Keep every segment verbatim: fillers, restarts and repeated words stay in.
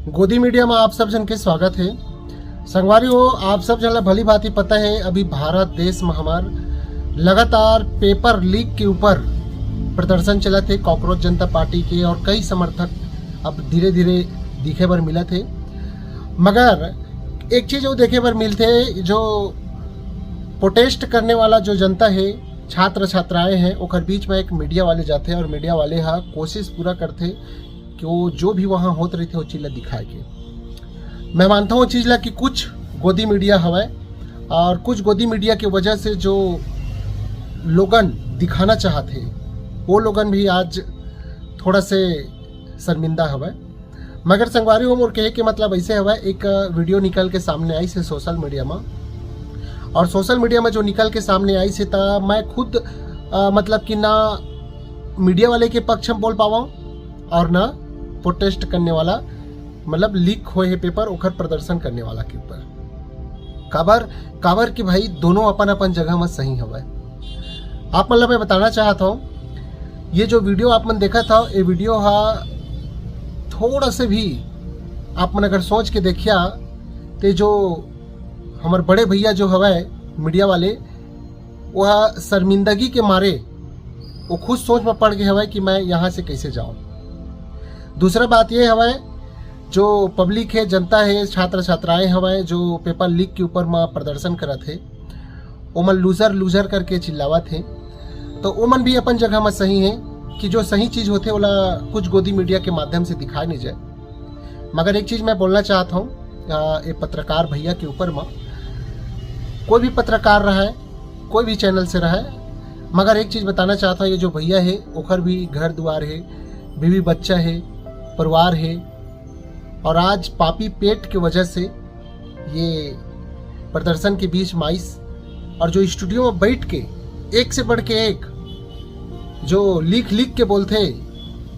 गोदी मीडिया में आप सब जन के स्वागत है। संगवारी हो, आप सब जन ला भली भांति पता है, अभी भारत देश में हमार लगातार पेपर लीक के ऊपर प्रदर्शन चलत है कॉकरोच जनता पार्टी के, और कई समर्थक अब धीरे धीरे दिखे बर मिलत है। मगर एक चीज वो देखे बर मिलथे, जो प्रोटेस्ट करने वाला जो जनता है, छात्र छात्राएं हैं, ओकर बीच में एक मीडिया वाले जाते हैं और मीडिया वाले हा कोशिश पूरा करते कि वो जो भी वहाँ होत रहिथे, वो चीज ला दिखाए के। मैं मानता हूँ वो चीज ला कि कुछ गोदी मीडिया हवय, और कुछ गोदी मीडिया के वजह से जो लोगन दिखाना चाहत हे, वो लोगन भी आज थोड़ा से शर्मिंदा हवय। मगर संगवारी हो, मोर कहे के मतलब ऐसे हवय, एक वीडियो निकल के सामने आइस हे सोशल मीडिया में, और सोशल मीडिया में जो निकल के सामने आइस हे, त मैं खुद, अ, मतलब कि ना मीडिया वाले के पक्ष में बोल पावं और ना प्रोटेस्ट करने वाला, मतलब लीक होए हे पेपर, ओकर प्रदर्शन करने वाला के ऊपर। काबर, काबर कि भाई, दोनों अपन अपन जगह में सही हवय। आप मन ला मैं बताना चाहत हूँ, ये जो वीडियो आप मन देखत हव, ये वीडियो हा थोड़ा से भी आप मन अगर सोच के देखिया, ते जो हमर बड़े भैया जो हवय मीडिया वाले, वह शर्मिंदगी के मारे वो खुद सोच में पड़ गए हवय कि मैं यहाँ से कैसे जाऊँ। दूसरा बात ये हवय, जो पब्लिक है, जनता है, छात्र छात्राएं हवय, जो पेपर लीक के ऊपर में प्रदर्शन करत हे, ओमन लूजर लूजर करके चिल्लावत हे, तो ओमन भी अपन जगह में सही है कि जो सही चीज होथे, ओला कुछ गोदी मीडिया के माध्यम से दिखाए नहीं जाए। मगर एक चीज मैं बोलना चाहत हूँ, अ, ये पत्रकार भैया के ऊपर में, कोई भी पत्रकार रहा है, कोई भी चैनल से रहा है, मगर एक चीज बताना चाहत हूँ, ये जो भैया है, ओकर भी घर दुआर है, बीवी बच्चा है, परिवार है, और आज पापी पेट के वजह से ये प्रदर्शन के बीच माइस, और जो स्टूडियो में बैठ के एक से बढ़ के एक जो लिख लिख के बोलथे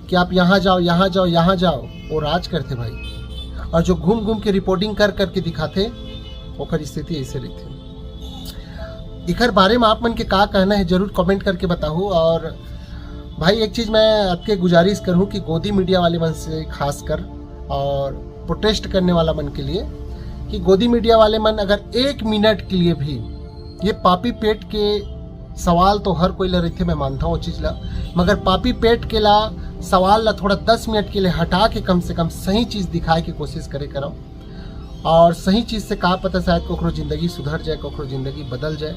कि आप यहाँ जाओ, यहाँ जाओ, यहाँ जाओ, वो राज करथे भाई। और जो घूम घूम के रिपोर्टिंग कर करके दिखाथे, ओकर स्थिति ऐसे रहिथे। एकर बारे में आप मन के का कहना है, जरूर कमेंट करके बताहू। और भाई, एक चीज मैं आपके गुजारिश करूँ कि गोदी मीडिया वाले मन से खासकर, और प्रोटेस्ट करने वाला मन के लिए, कि गोदी मीडिया वाले मन अगर एक मिनट के लिए भी, ये पापी पेट के सवाल तो हर कोई ला रहिथे, मैं मानता हूँ वो चीज ला, मगर पापी पेट के ला सवाल ला थोड़ा दस मिनट के लिए हटा के कम से कम सही चीज दिखाए के कोशिश करे करो। और सही चीज से का पता, शायद कोकरो जिंदगी सुधर जाए, कोकरो जिंदगी बदल जाए।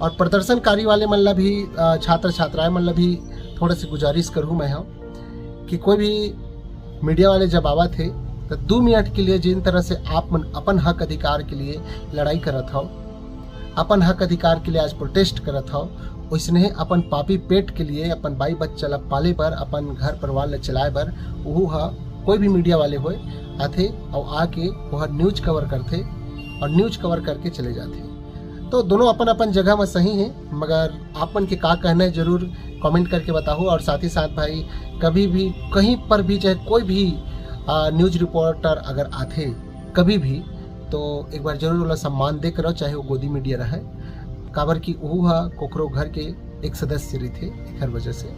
और प्रदर्शनकारी वाले मन ला भी, अ, छात्र छात्राएं मन ला भी थोड़ा सी गुजारिश करूँ मैं, हाँ, कि कोई भी मीडिया वाले जब आवत हे, तो दो मिनट के लिए जिन तरह से आप मन अपन हक अधिकार के लिए लड़ाई करत हव, अपन हक अधिकार के लिए आज प्रोटेस्ट करत हव, ओइसने अपन पापी पेट के लिए, अपन बाई बच्चा ला पाले बर, अपन घर परिवार ला चलाए बर, ओहू ह कोई भी मीडिया वाले होए, आथे अउ आके ओहर न्यूज कवर करथे और न्यूज कवर करके चले जाथे। तो दोनों अपन अपन जगह में सही है, मगर आप मन के का कहना है, जरूर कमेंट करके बताओ। और साथ ही साथ भाई, कभी भी कहीं पर भी चाहे कोई भी, आ, न्यूज रिपोर्टर अगर आथे कभी भी, तो एक बार जरूर ओला सम्मान दे करो, चाहे वो गोदी मीडिया रहे, काबर कि ओहू ह कोकरो घर के एक सदस्य रहिथे, एकर वजह से।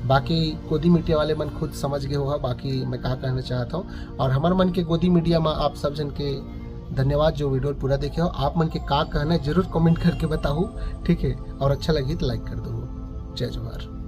बाकी गोदी मीडिया वाले मन खुद समझ गए होगा, बाकी मैं का कहना चाहत हूँ। और हमर मन के गोदी मीडिया में आप सब जन के धन्यवाद, जो वीडियो पूरा देखे हो। आप मन के का कहना है, जरूर कमेंट करके बताहू, ठीक है? और अच्छा लगी तो लाइक कर दो। जय जोहार।